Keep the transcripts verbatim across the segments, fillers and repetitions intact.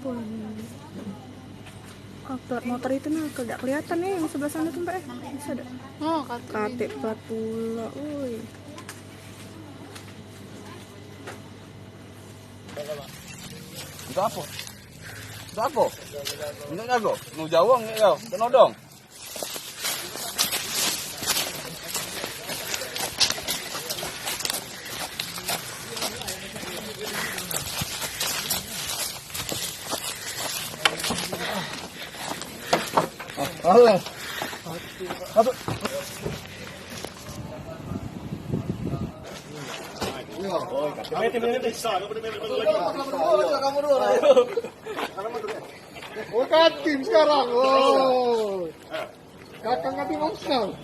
Oh, plat motor itu nah, kalau dak kelihatan nih yang sebelah sana tuh, Mbak, eh. Bisa dak? Oh, katik. Katik plat pula, oi. Untuk apa? Untuk apa? Untuk jago? Nu jawong ni kau, kena dong. Alah. Apa? Oh, katim sekarang. Oh. Kakang katim mangsal.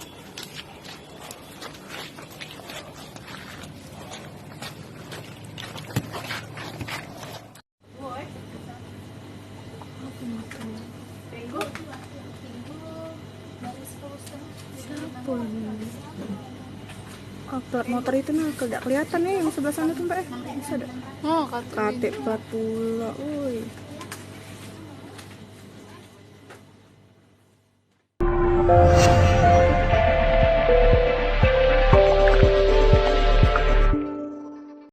Siapa ini? Oh, plat motor itu nah, kalau dak kelihatan nih yang sebelah sana tuh, Mbak, eh. Bisa dak? Oh, katik. Katik plat pula, oi.